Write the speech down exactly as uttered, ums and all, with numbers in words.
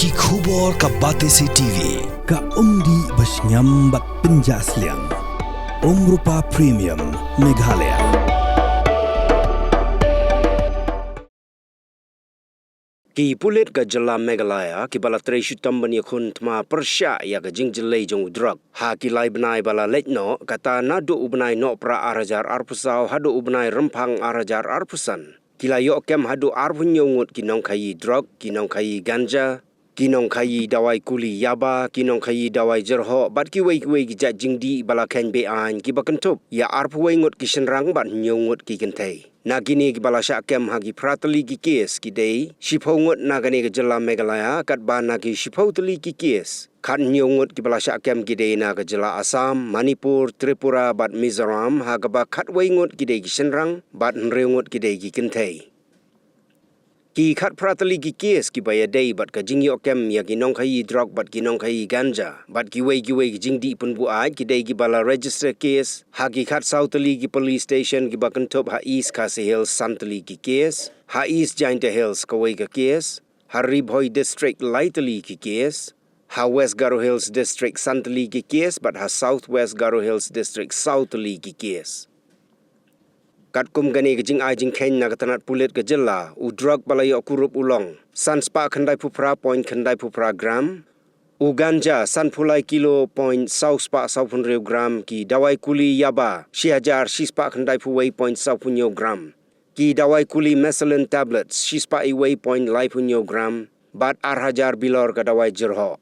Ki khubor ka Batesi T V, ka umdih ba shngiam bad pynjah sliang. Umrupa Premium, Meghalaya. Ki pulit ka jylla Meghalaya kiba la trei shitom ban ïakhun thma pyrshah ïa ka jingjyllei jong u drok ha ki lai bnai ba la leit noh, kata naduh u bnai Nohprah ar hajar arphew saw haduh u bnai Rymphang ar hajar arphew san, ki la ïoh kem haduh arphew hynñiew ngut ki nongkhaïi drok, ki nongkhaïi ganja, ki nongkhaïi dawai kuli yaba, ki nongkhaïi dawai jyrhoh bad kiwei kiwei ki jait jingdih ba la kheiñ be-aiñ kiba kynthup ïa arphew wei ngut ki shynrang bad hynñiew ngut ki kynthei. Na kine kiba la shah kem ha ki phra tylli ki case ki dei shiphew ngut na kane ka jylla Meghalaya, katba na ki shiphew tylli ki case khathynñiew ngut kiba la shah kem ki dei na ka jylla Assam, Manipur, Tripura bad Mizoram, ha kaba khatwei ngut ki dei ki shynrang bad hynriew ngut ki dei ki kynthei. Ki khatphra tylli ki case kiba ïadei bad ka jingïoh kem ïa ki nongkhaïi drok bad ki nongkhaïi ganja bad kiwei kiwei ki jingdih pynbuaid ki dei kiba la register case ha ki khatsaw tylli ki police station kiba kynthup ha East Khasi Hills san tylli ki case, ha East Jaintia Hills kawei ka case, ha Ri Bhoi District lai tylli ki case, ha West Garo Hills District san tylli ki case bad ha South West Garo Hills District saw tylli ki case. Katkum kane ka jingai jingkheiñ na ka tnat pulit ka jylla, u drok ba la ïoh kurup u long san spah khyndaiphew phra point khyndaiphew phra gram, u ganja sanphew lai kilo point saw spah sawphew hynriew gram, ki dawai kuli yaba shi hajar shi spah khyndaiphew wei point sawphew hynñiew gram, ki dawai kuli Mesalin tablets shi spah wei point laiphew hynñiew gram bad ar hajar bilor ka dawai jyrhoh.